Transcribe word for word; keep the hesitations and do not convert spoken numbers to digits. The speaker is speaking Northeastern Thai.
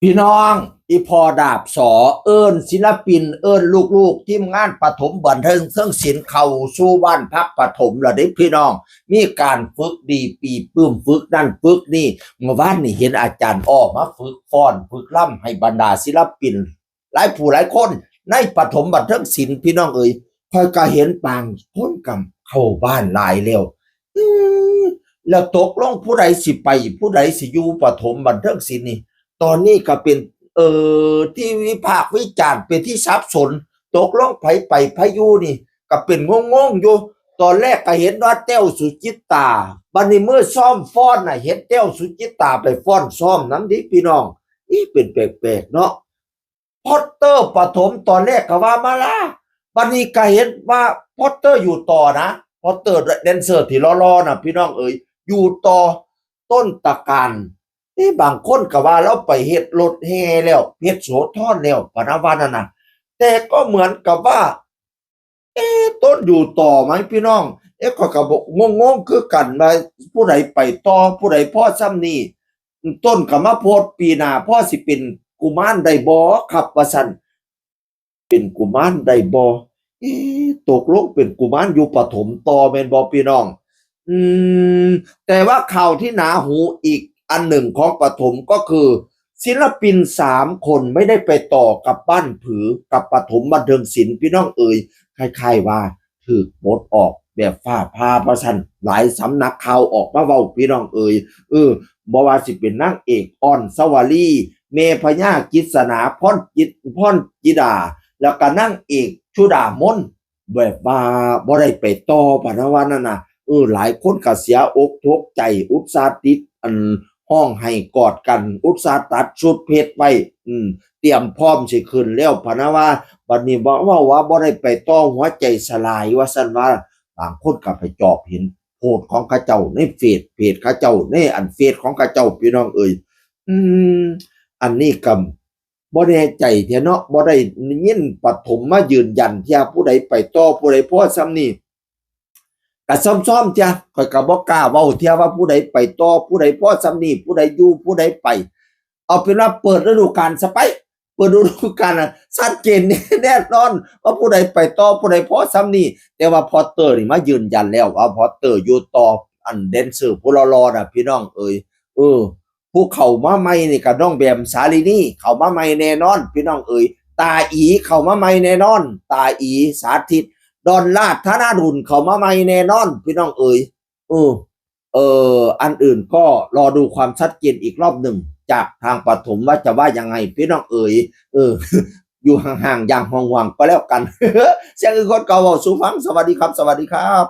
พี่น้อง อีพ่อดาบสอ เอิ้นศิลปิน เอิ้นลูกๆ ทีมงานปฐมบันเทิงเทิงศิลป์เข้าสู่บ้านพักปฐมแล้วเด้พี่น้อง มีการฝึกดีปีปึ้ม ฝึกนั่นฝึกนี่ เมื่อวานนี่เห็นอาจารย์อ้อมาฝึกฟ้อน ฝึกรำให้บรรดาศิลปิน หลายผู้หลายคนในปฐมบันเทิงศิลป์ พี่น้องเอ๋ย ข้อยก็เห็นบางคนก็เข้าบ้านหลายแล้ว อืม แล้วตกลงผู้ใดสิไป ผู้ใดสิอยู่ปฐมบันเทิงศิลป์นี่ ตอนนี้ก็เป็น เอ่อ ที่วิพากษ์วิจารณ์ เป็นที่สับสน ตกลงไผไปไผอยู่นี่ ก็เป็นงงๆอยู่ ตอนแรกก็เห็นว่าแต้วสุจิตตา บัดนี้มื้อซ้อมฟ้อนน่ะ เห็นแต้วสุจิตตาไปฟ้อนซ้อมนำเด้พี่น้อง อี๋ เป็นแปลกๆเนาะ พอตเตอร์ปฐม ตอนแรกก็ว่ามาลา บัดนี้ก็เห็นว่าพอตเตอร์อยู่ต่อนะ พอตเตอร์แดนเซอร์ที่หล่อๆน่ะ พี่น้องเอ๋ย อยู่ต่อ ต้นตระการ เอ๊ะ บางคนก็ว่าลาวไปเฮ็ดรถแห่แล้ว เฮ็ดโสธรแล้ว พะนะว่านั่นน่ะ แต่ก็เหมือนกับว่า เอ๊ะ ต้นอยู่ต่อไหมพี่น้อง เอ๊ะ ข้อยก็บ่ งงๆคือกันว่าผู้ใดไปต่อ ผู้ใดพอส่ำนี้ ต้นก็มาโพสต์ปีหน้า พอสิเป็นกุมารได้บ่ครับ ว่าซั่น เป็นกุมารได้บ่ เอ๊ะ ตกลงเป็นกุมารอยู่ปฐมต่อแม่นบ่พี่น้อง อืม แต่ว่าข่าวที่หนาหูอีกอันหนึ่งของปฐมก็คือ ศิลปินสามคนไม่ได้ไปต่อกับบ้านผือ กับปฐมบันเทิงศิลป์ พี่น้องเอ๋ย คล้ายๆว่าถูกปลดออกแบบฟ้าผ่าว่าซั่น หลายสำนักข่าวออกมาเว้า พี่น้องเอ๋ย เออ บ่ว่าสิเป็นนางเอก ออน สวลี แม่พญา กิษณา พรจิต พรจิดา แล้วก็นางเอก ชุดามน แบบว่าบ่ได้ไปต่อ พะนะว่านั่นน่ะ เออ หลายคนก็เสียอกตกใจ อุตส่าห์ติด อัน ฮ้องไห้กอดกัน อุตส่าห์ตัดชุดเพชรไว้ อืม เตรียมพร้อมสิขึ้นแล้ว พะนะว่า บัดนี้บ่ เว้าว่าบ่ได้ไปต่อ หัวใจสลาย ว่าซั่นว่า บางคนก็ไปจอบเห็นโพสต์ของเขาเจ้าในเฟซ เพจเขาเจ้า ในอันเฟซของเขาเจ้า พี่น้องเอ๋ย อืม อันนี้ก็ บ่แน่ใจแท้เนาะ บ่ได้ยินปฐมมายืนยันเทื่อ ผู้ใดไปต่อ ผู้ใดพอส่ำนี้ ก็ซ่อมๆเทื่อ ข้อยก็บ่กล้าเว้าเทื่อว่าผู้ใดไปต่อ ผู้ใดพอส่ำนี้ ผู้ใดอยู่ ผู้ใดไป เอาเป็นว่าเปิดฤดูกาลซะไป เปิดฤดูกาลน่ะ ชัดเจนแน่นอนว่าผู้ใดไปต่อ ผู้ใดพอส่ำนี้ แต่ว่าพอตเตอร์นี่มายืนยันแล้วว่าพอตเตอร์อยู่ต่อ อันแดนเซอร์ผู้หล่อๆน่ะ พี่น้องเอ๋ย เออ ผู้เข้ามาใหม่นี่ก็น้องแบมสาลินี เข้ามาใหม่แน่นอน พี่น้องเอ๋ย ตาอีเข้ามาใหม่แน่นอน ตาอีสาธิต ดอนลาด ธนดล เข้ามาใหม่แน่นอน พี่น้องเอ๋ย เออ เอ่อ อันอื่นก็รอดูความชัดเจนอีกรอบหนึ่ง จากทางปฐมว่าจะว่ายังไง พี่น้องเอ๋ย เออ อยู่ห่างๆอย่างห่วงๆก็แล้วกัน เสียงอื่นคนเก่าเว้าสู่ฟัง สวัสดีครับ สวัสดีครับ